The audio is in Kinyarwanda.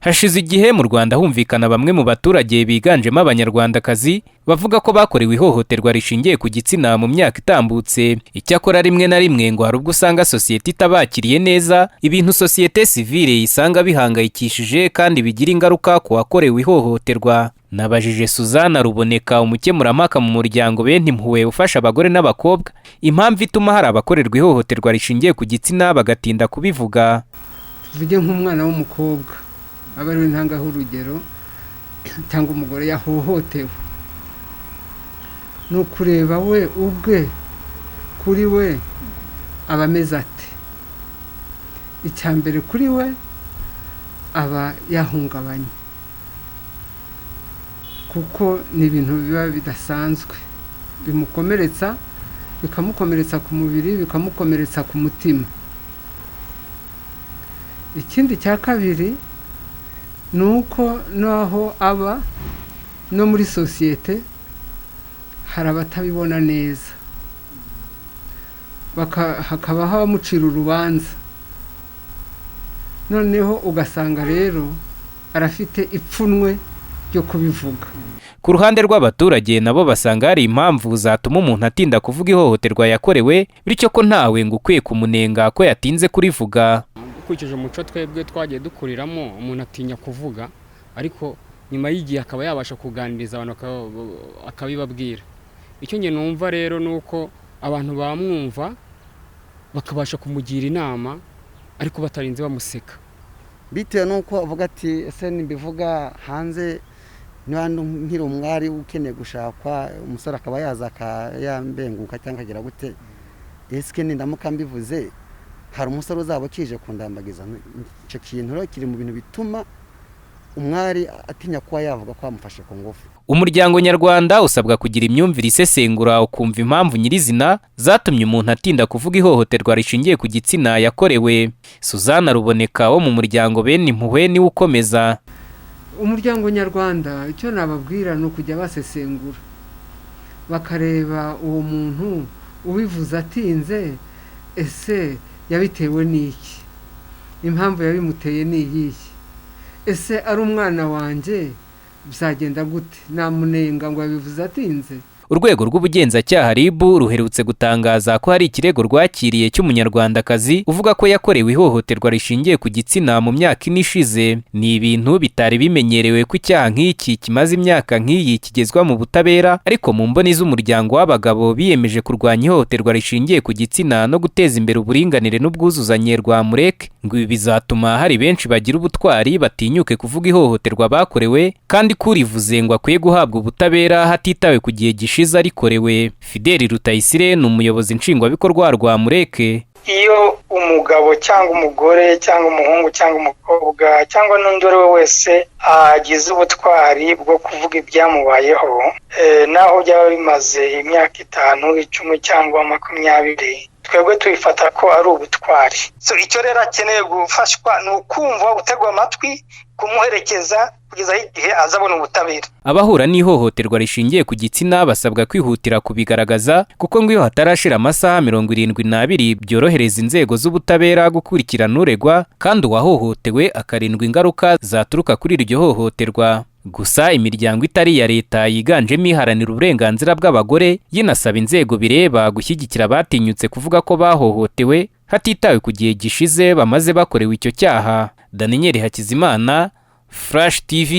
Hashize igihe mu Rwanda humvikana bamwe mu baturage biganjemo Abanyarwandakazi bavuga ko bakorewe ihohoterwa rishingiye ku gitsina mu myaka itambutse. Icyakora rimwe na rimwe ngo hari ubwo usanga sosiyete itabakiriye neza, ibintu sosiyete sivile isanga bihangayikishije kandi bigira ingaruka ku wakorewe ihohoterwa. Nabajije Suzana Ruboneka, umukemurampaka mu muryango Bene Impuhwe ufasha abagore n'abakobwa, impamvu ituma hari abakorerwa ihohoterwa rishingiye ku gitsina bagatinda kubivuga. Tuvuge nk'umwana w'umukobwa aba ariwe ntangaho urugero, cyangwa umugore yahohotewe, ni ukureba we ubwe, kuri we aba ameze ate. Icya mbere, kuri we aba yahungabanye, kuko ni ibintu biba bidasanzwe bimukomeretsa, bikamukomeretsa ku mubiri, bikamukomeretsa ku mutima. Ikindi cya kabiri ni uko n'aho aba no muri sosiyete hari abatabibona neza, hakabaho abamucira urubanza, noneho ugasanga rero arafite ipfunwe ryo kubivuga. Ku ruhande rw'abaturage, nabo basanga hari impamvu zatuma umuntu atinda kuvuga ihohoterwa yakorewe, bityo ko ntawe ngo ukwiye kumunenga ko yatinze kurivuga. Ukurikije umuco twebwe twagiye dukuriramo, umuntu atinya kuvuga, ariko nyuma y'igihe akaba yabasha kuganiriza abantu akabibabwira. Icyo njye numva rero ni uko abantu bamwumva, bakabasha kumugira inama, ariko batarinze bamuseka. Bitewe n'uko avuga ati: "Ese nimbivuga hanze, niba nkiri umwari ukeneye gushakwa, umusore akaba yaza akayambenguka cyangwa akagira gute? Ese nindamuka mbivuze, hari umusore uzaba ukije kundambagiza?" Icyo kintu rero kiri mu bintu bituma umwari atinya kuba yavuga ko bamufashe ku ngufu. Umuryango nyarwanda usabwa kugira imyumvire isesengura, ukumva impamvu nyirizina zatumye umuntu atinda kuvuga ihohoterwa rishingiye ku gitsina yakorewe. Suzana Ruboneka wo mu muryango Bene Impuhwe niwe ukomeza. Umuryango nyarwanda, icyo nababwira ni ukujya basesengura, bakareba uwo muntu ubivuze atinze, ese yabitewe n'iki? Impamvu yabimuteye ni iyihe? Ese ari umwana wanjye byagenda gute? Namunenga ngo yabivuze atinze? Urwego rw'ubugenzacyaha RIB ruherutse gutangaza ko hari ikirego rwakiriye cy'Umunyarwandakazi uvuga ko yakorewe ihohoterwa rishingiye ku gitsina mu myaka 4 ishize. Ni ibintu bitari bimenyerewe ko icyaha nk'iki kimaze imyaka nk'iyi kigezwa mu butabera, ariko mu mboni z'umuryango w'abagabo biyemeje kurwanya ihohoterwa rishingiye ku gitsina no guteza imbere uburinganire n'ubwuzuzanye, RWAMREC, ngo ibi bizatuma hari benshi bagira ubutwari, batinyuke kuvuga ihohoterwa bakorewe, kandi kurivuze ngo akwiye guhabwa ubutabera hatitawe ku gihe gishize arikorewe. Fideli Rutayisire ni umuyobozi nshingwabikorwa wa RWAMREC. Iyo umugabo cyangwa umugore cyangwa umuhungu cyangwa umukobwa cyangwa n'undi uwo ari we wese agize ubutwari bwo kuvuga ibyamubayeho, naho byaba bimaze imyaka 5, 10 cyangwa 20, twebwe tubifata ko ari ubutwari. So icyo rero akeneye gufashwa ni ukumva, gutegwa amatwi, kumuherekeza kugeza igihe azabona ubutabera. Abahura n'ihohoterwa rishingiye ku gitsina basabwa kwihutira kubigaragaza, kuko ngo iyo hatarashira amasaha 72 byorohereza inzego z'ubutabera gukurikirana uregwa, kandi uwahohotewe akarindwa ingaruka zaturuka kuri iryo hohoterwa. Gusa imiryango itari iya leta yiganjemo iharanira uburenganzira bw'abagore yinasaba inzego bireba gushyigikira abatinyutse kuvuga ko bahohotewe, hatitawe ku gihe gishize bamaze bakorewe icyo cyaha. Daniel Hakizimana, Flash TV.